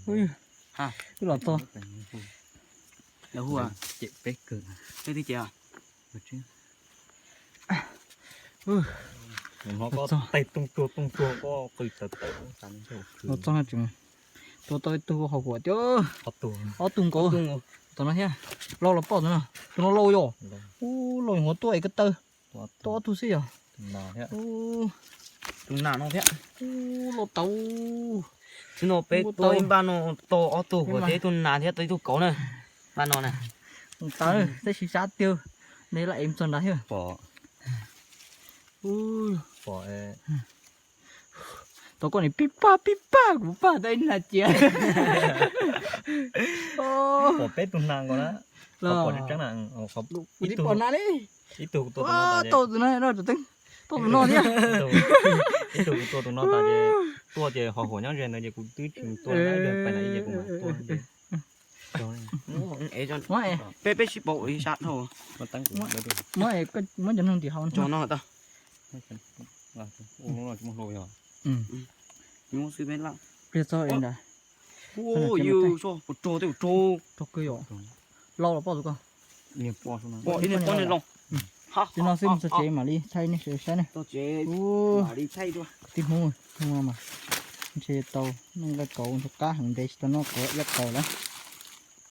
Wb los txog. Lawv hu, cem peb kawg. Peb twb cem. Los txog, los txog tseem tua tau ib tug hauv huam thiab. Ob tug nkaus. Tom no thiab. Los los pom tus no, tus no laus yom. Ub, laus nyuam qhuav tuaj es ko taw. Tuaj ob tug xwb yom. Tus nas no thiab. Ub, laus tau. Tsis no peb tuaj ib npaj no tau ob tug huam thiab ib tug nas thiab tau ib tug kauv na. Npaj no na. Tau, tab sis sab tiag, nej laj ev txog nrad thiab. Pom, pom. Tau koj nim pib paj pib paj kuv paj tau ib nas cias. Pom peb tug nas nkaus na. Los pom tseeb na. Kuv tsis pom nas li. Ib tug kuv tua tus no tas ces, tau tus no, tau tus no thiab. Ib tug kuv tua tus no tas ces, tuaj ces ho huam nyob ze ntawd ces kuv twb tsis tua na, pais na ces kuv mam tuaj ces. Peb, peb sib pauv ua ib sab dhau. Muab, muab cov noog tim hauv no. Pliag txog ntawd. Rog kawg yom. Laus los poj tus ko. Tus no xwb mus txog tsev mam li thaij nej sawv saib ne. Ub, tib hmoob no mas ntshe tau noj nqaij kauv ntug qab heev, ntev tsis tau noj kauv, iab kauv lawm.